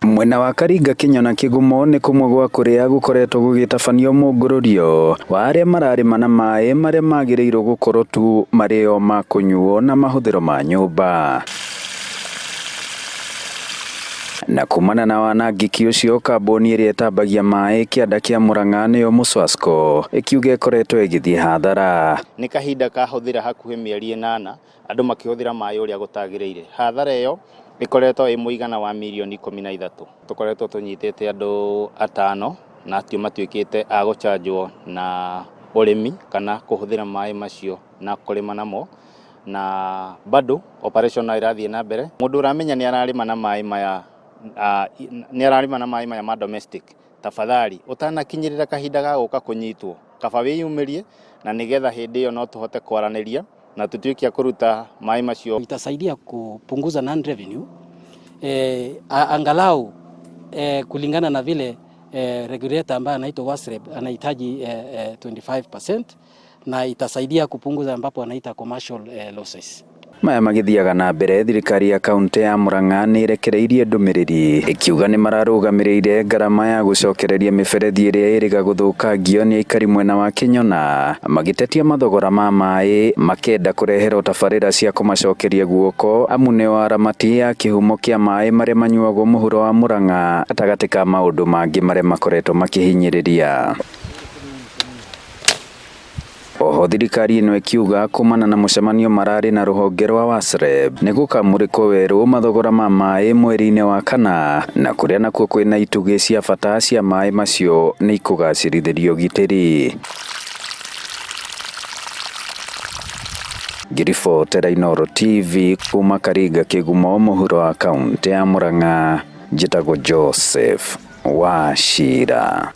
Mwena wa Karinga Kĩnyona Kĩgumo nĩ kũmwe gwa kũrĩa gũkoretwo gũgĩtabanio mũngũrũrio wa arĩa mararĩma na maĩ marĩa magĩrĩirwo gũkorwo tu marĩ o ma kũnyuo na mahũthĩro ma nyũmba. Na kumana na wanangĩki ũcio kambuni ĩrĩa ĩtambagia maĩ kĩanda kĩa Murang'a nĩyo Muswasco ĩkiuga ĩkoretwo ĩgĩthiĩ hathara. Nĩ kahinda kahũthĩra hakuhĩ mĩeri 8 andũ makĩhũthĩra maĩ ũrĩa gũtagĩrĩire. Hathara ĩyo ĩkoretwo ĩ mũigana wa mirioni 13. Tũkoretwo tũnyitĩte andũ atano na acio matuĩkĩte a gũchanjwo na ũrĩmi kana kũhũthĩra maĩ macio na kũrĩma namo, na bado operation no ĩrathiĩ na mbere. Mũndũ ũramenya nĩ ararĩma na maĩ maya, nĩ ararĩma na maĩ maya ma domestic, tafadhali ũtanakinyĩrĩra kahinda ga gũka kũnyitwo, kaba wĩyumĩrie na nĩgetha hĩndĩ ĩyo no tũhote kwaranĩria na tũtuĩke a kũruta maĩ macio. Itasaidia kupunguza non revenue angalau kulingana na vile regulator ambaye anaitwa WASREB anahitaji 25% na itasaidia kupunguza ambapo anaita commercial losses. Maya magĩthiaga na mbere, thirikari ya kaunti ya Murang'a nĩ ĩrekereirie ndũmĩrĩri ĩkiuga nĩ mararũgamĩrĩire ngarama ya gũcokereria mĩberethi ĩrĩa ĩrĩga gũthũkangio nĩ aikari mwena wa Kĩnyona, magĩtetia mathogora ma maĩ, makenda kũreherwo tabarĩra cia kũmacokeria guoko amu nĩo aramati a kĩhumo kĩa maĩ marĩa manyuagwo mũhuro wa Murang'a gatagatĩ ka maũndũ mangĩ marĩa makoretwo makĩhinyĩrĩria. Oho thirikari ĩno ĩkiuga kumana na mũcemanio mararĩ na rũhonge rwa WASREB nĩ gũkamũrĩkwo werũ mathogora ma maĩ mweri-inĩ wa kana, na kũrĩa nakuo kwĩna itugĩ cia bata cia maĩ macio nĩ ikũgacĩrithĩrio ũgitĩri. Ngĩribotera Inooro TV kuma Karinga Kĩgumo mũhuro wa kaũntĩ ya Murang'a, njĩtagwo Joseph Wachira.